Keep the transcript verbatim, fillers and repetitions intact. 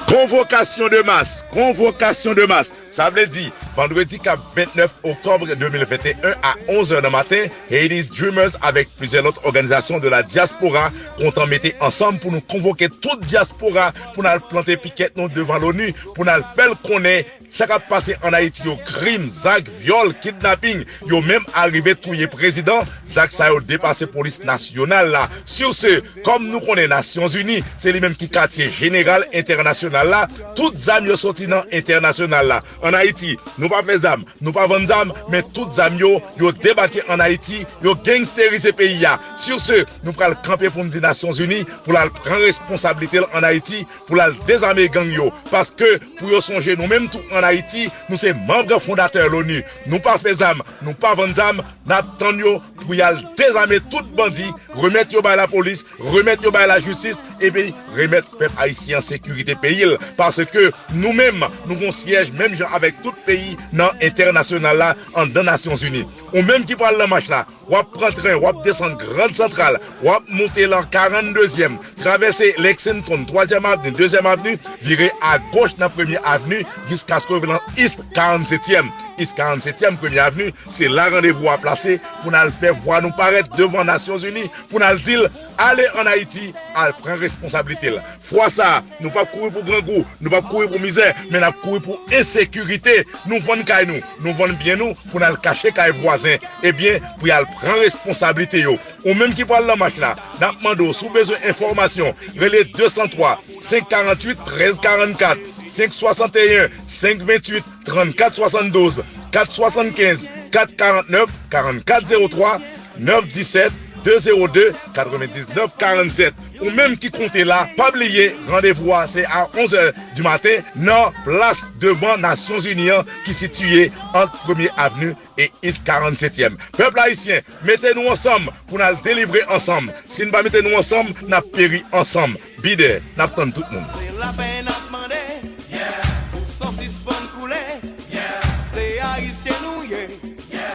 Convocation de masse, convocation de masse. Sa vle di, vandredi k ap vennèf oktòb de mil venteyen a onz è nan maten, Haiti's Dreamers avèk plizyè lòt òganizasyon de la diaspora kontan mete ansanm pou nou konvoke tout dyaspora pou n al plante pikèt nou devan l'ONU, pou n al fè l konnen sa k ap pase ann Ayiti yo, krim, zak, vyòl, kidnaping, yo menm arive touye prezidan, zak sa yo depase polis nasyonal la. Sur ce, kòm nou konnen Nasyonzini, se li menm ki katye jeneral entènasyonal la, tout zam yo soti nan entènasyonal la. Ann Ayiti, nou pa fè zam, nou pa vann zam, men tout zam yo, yo debake ann Ayiti, yo gangsterize peyi a. Sur ce, nou pral kanpe pou n di Nasyonzini pou l al pran responsablite l ann Ayiti, pou l al dezame gang yo. Paske, pou yo sonje nou menm tou ann Ayiti, nou se manm fondatè l'ONU. Nou pa fè zam, nou pa vann zam, n ap tann yo pou y al dezame tout bandi, remèt yo bay lapolis, remèt yo bay lajistis, epi remèt pèp ayisyen an sekirite peyi l. Paske nou menm, nou gon syèj menm jan avèk tout peyi nan entènasyonal la, anndan Nasyonzini. Ou menm ki pral nan mach la, w ap pran tren, w ap desann Grand Central, w ap monte lan karanndezyèm, travèse Lexington, twazyèm avni, dezyèm avni, vire agoch nan premye avni, jiskaske w rive lan East karannsetyèm. East karannsetyèm, premye avni, se la randevou a plase pou n al fè vwa nou parèt devan Nasyonzini, pou n al di l, ale ann Ayiti, al pran responsablite l. Fwa sa a, nou p ap kouri pou grangou, nou p ap kouri pou mizè, men n ap kouri pou ensekirite. Nou vann kay nou, nou vann byen nou, pou n al kache kay vwazen. Ebyen, pou y al pran responsablite yo. Ou menm ki pral nan mach la, n ap mande w, si w bezwen enfòmasyon, rele de san twa, senk karanntuit, trèz karannkat, senk swasanteyen, senk venntuit, trannkat swasanndouz, kat swasannkenz, kat karannèf, karannkat zewo twa, nèf disèt, de zewo de, katrevendiznèf karannsèt. Ou menm ki konte la, pa bliye, randevou a se a onz è di maten nan plas devan Nasyonzini an ki sitiye ant Premye Avni e East karannsetyèm. Pèp ayisyen, mete nou ansanm pou n al delivre ansanm. Si n pa mete nou ansanm, n ap peri ansanm. Be there, n ap tann tout moun.